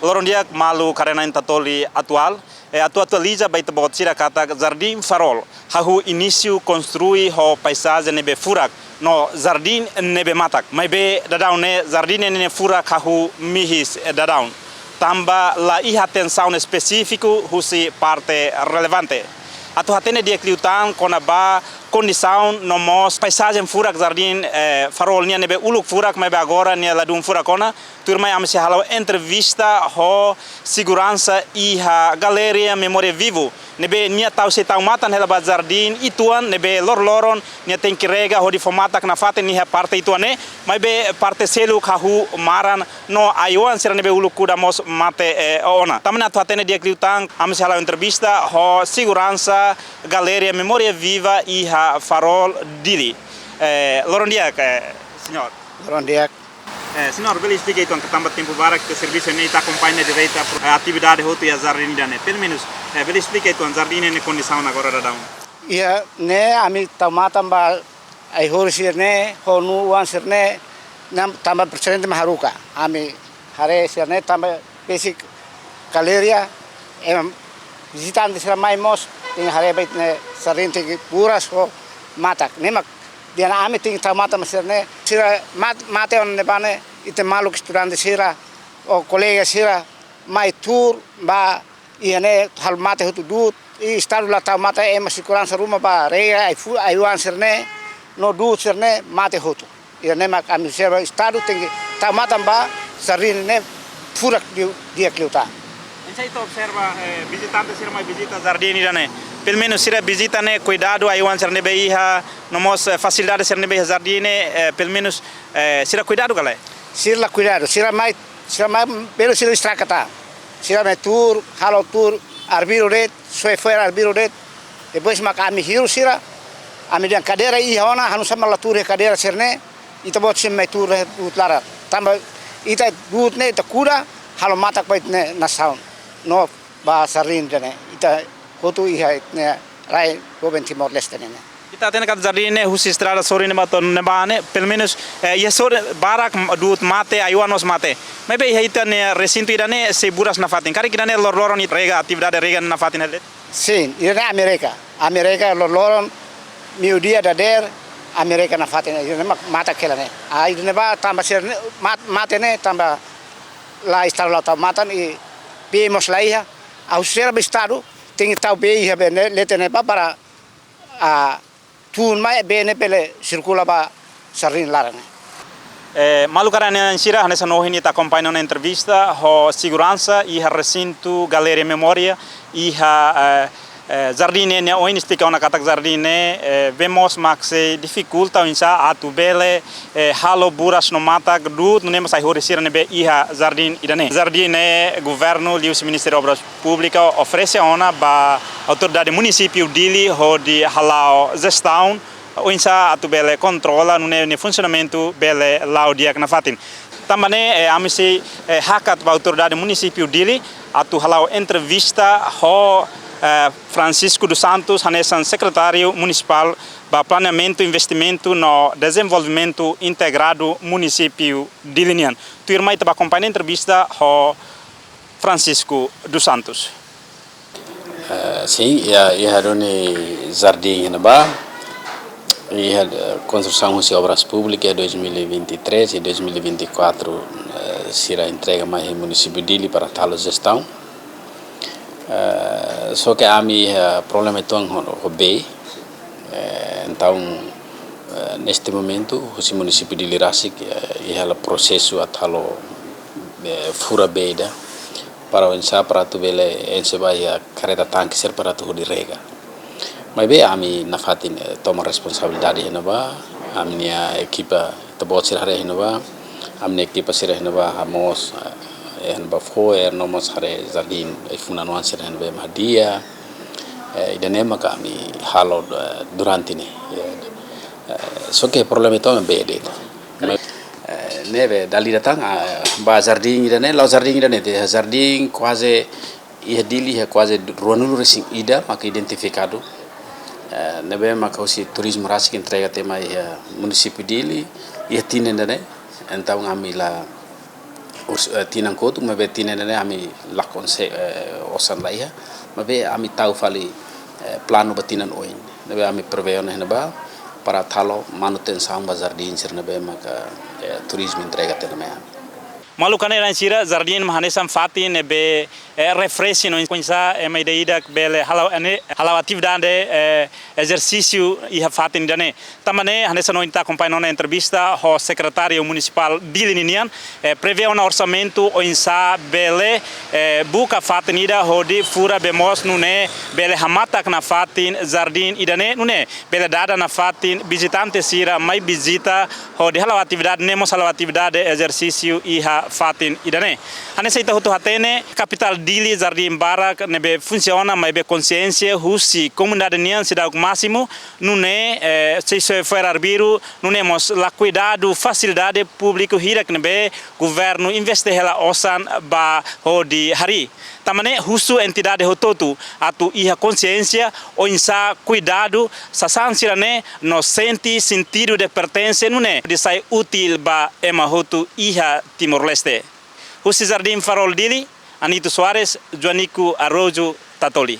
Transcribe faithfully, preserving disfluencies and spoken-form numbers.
Loron di'ak maluk karena Intatoli atuál, eh, atu atualiza ba ita-boot sira katak Jardín Farol hahú inísiu konstrui ho paizajen ne'ebé furak no jardín ne'ebé matak. Maibé daudaun ne'e jardín ne'e furak hahú mihis, eh, daudaun. Tanba la iha atensaun espesífiku husi parte relevante. Atu hatene di'ak liután kona-ba kondisaun no mós paizajen furak jardín, eh, Farol nian ne'ebé uluk furak maibé agora nia ladún furak ona. Tuirmai ami sei hala'o entrevista ho seguransa iha Galeria Memória Viva ne'ebé nia tau sei tau matan hela ba jardín uitoan ne'ebé loroloron nia tenke rega hodi fó matak nafatin iha parte uitoan ne'e, maibé parte seluk hahú maran no ai-oan sira ne'ebé uluk kuda mós mate, eh, ona. Tanba ne'e atu hatene di'ak liután ami sei hala'o entrevista ho seguransa Galeria Memória Viva iha Farol, Dili. Eh, loron di'ak, eh, señór. Loron di'ak. Eh, señór, bele esplika uitoan, tanba tempu barak ita servisu ne'e ita akompaña direta, eh, atividade hotu iha jardín ida-ne'e. Pelumenus, eh, bele esplika uitoan jardín ne'e kondisaun agora daudaun. Iha ne'e ami tau matan ba ai-horis sira-ne'e, ho nuu-oan sira-ne'e, ne'e tanba prezidente mak haruka. Ami haree sira-ne'e tanba besik galeria, ema vizitante sira mai mós, tenke haree ba ita-nia jardín tenke buras ho matak. Ne'e mak dehan ami tenke tau matan ba sira-ne'e. Sira mat-, mate ona ne'ebá ne'e, ita maluk estudante sira, ou kolega sira, mai tuur ba iha ne'e halo mate hotu du'ut, i Estadu la tau matan ema seguransa ruma ba rega ai-fu-, ai-oan sira-ne'e, no du'ut sira-ne'e mate hotu. Ida-ne'e mak ami observa Estadu tenke tau matan ba jardín ne'e furak di-, di'ak liután. Oinsá ita observa, eh, vizitante sira mai vizita jardín ida-ne'e. Pelumenus sira vizita ne'e kuidadu ai-oan sira ne'ebé iha, no mós, eh, fasilidade sira ne'ebé iha jardín ne'e, eh, pelumenus, eh, sira kuidadu ka lae? Sira la kuidadu, sira mai, sira mai, bele sira estraga tan. Sira mai tuur, halo tuur, arbiru de'it, soe fo'er arbiru de'it. Depois mak ami hirus sira, ami dehan kadeira iha ona, hanusá mak la tuur iha kadeira sira-ne'e, ita-boot sira mai tuur iha du'ut laran. Tanba ita du'ut ne'e ita kuda, halo matak ba ita-nia nasaun. No ba jardín ida-ne'e, ita hotu iha ita-nia rai doben Timor-Leste ne'e. Ita hatene katak jardín ne'e husi estrada sorin ne'ebá to'o ne'ebá ne'e, pelumenus, eh, iha sorin barak du'ut mate, ai-oan mós mate. Maibé iha ita-nia resintu ida-ne'e sei buras nafatin. Karik ida-ne'e loroloron ita rega, atividade rega nafatin hela de'it? Sin, ida-ne'e ami rega. Ami rega loroloron, meiudia dadeer, ami rega nafatin, ida-ne'e mak-, matak hela ne'e. Ah, ida-ne'ebá tanba sira-ne'e, mat-, mate ne'e tanba la Estadu la tau matan i bee mós la iha. Ha'u observa Estadu tenke tau bee iha bee ne'e, leten ne'ebá para, ah, tun mai bee ne'e bele sirkula ba jardín laran ne'e. Eh, maluk karena sira, hanesan ohin ita akompaña ona entrevista ho seguransa iha resintu Galeria Memória iha, eh, eh, jardín ne'e, nia ohin esplika ona katak jardín ne'e, eh, bee moos mak sei difikulta oinsá atu bele, eh, halo buras no matak du'ut, nune'e mós ai-horis sira ne'ebé iha jardín ida-ne'e. Jardín ne'e governu liuhusi Ministériu Obras Públikas oferese ona ba autoridade munisípiu Dili hodi hala'o jestaun oinsá atu bele kontrola nune'e nia funsionamentu bele la'o di'ak nafatin. Tanba ne'e, eh, ami sei, eh, hakat ba autoridade munisípiu Dili atu hala'o entrevista ho, eh, Francisco dos Santos, hanesan sekretáriu munisipál ba planeamentu, investimentu no dezenvolvimentu integradu munisípiu Dili nian. Tuirmai ita bá akompaña entrevista ho Francisco dos Santos. Eh, sin, iha, iha duni jardín iha ne'ebá, iha, eh, konstrusaun husi Obras Públikas iha dois mil e vinte e três i dois mil e vinte e quatro, eh, sira entrega mai iha munisípiu Dili para atu halo jestaun. Eh, só ke ami iha problema uitoan ho, ho bee. Eh, entaun, eh, neste momentu, husi munisípiu Dili rasik, eh, iha hela prosesu atu halo, eh, fura bee ida, para oinsá para atu bele enxe ba iha karreta tanke sira para atu hodi rega. Maibé ami nafatin, eh, toma responsabilidade iha ne'ebá, ami-nia ekipa ita-boot sira haree iha ne'ebá, ami-nia ekipa sira iha ne'ebá hamoos, eh, iha ne'ebá fo'er, no mós haree jardín, eh, ai-funan-oan sira iha ne'ebá mak di'ak, eh, ida-ne'e maka ami halo, eh, durante ne'e. Eh, eh, só ke problema uitoan bee de'it. Eh, ne'ebé dala ida tan, ah, ba jardín ida-ne'e, la'o jardín ida-ne'e, dehan jardín kuaze iha Dili iha kuaze ruanulu-resin-ida maka identifikadu. Eh, ne'ebé maka husi turizmu rasik entrega tiha mai iha munisípiu Dili, iha tinan ida-ne'e. Entaun ami la Urs-, eh, tinan kotuk, maibé tinan ne'e ami lakon se, eh, osan la iha, maibé ami tau fali, eh, planu ba tinan oin. Ne'ebé ami prevee ona iha ne'ebá para halo manutensaun ba jardín sira ne'ebé maka, eh, turizmu entrega tiha ona mai ami. Maluk ka lae, sira, jardín mak hanesan fatin ne'ebé, eh, refreshing, oinsá ema ida-idak bele hala'o, eh, hala'o atividade, eh, ezersísiu iha fatin ida-ne'e. Tanba ne'e, hanesan ohin ita akompaña ona entrevista ho Sekretáriu Munisipál Dili ninian, eh, prevee ona orsamentu oinsá bele, eh, buka fatin ida hodi fura bee moos nune'e bele hamatak nafatin jardín ida-ne'e, nune'e bele dada nafatin vizitante sira mai vizita hodi hala'o atividade, nune'e mós hala'o atividade ezersísiu iha fatin ida-ne'e. Hanesan ita hotu hatene, kapitál Dili jardín barak ne'ebé funsiona, maibé konsiénsia husi komunidade nian seidauk másimu, nune'e, eh, sei soe fo'er arbiru, nune'e mós la kuidadu fasilidade públiku hirak ne'ebé governu investe hela osan ba hodi harii. Tanba ne'e husu entidade hotu-hotu atu iha konsiénsia oinsá kuidadu sasán sira-ne'e no sente sentidu de pertense nune'e hodi sai útil ba ema hotu iha Timor-Leste. Husi Jardín Farol Dili, Anito Soares, Joanico Araújo, Tatoli.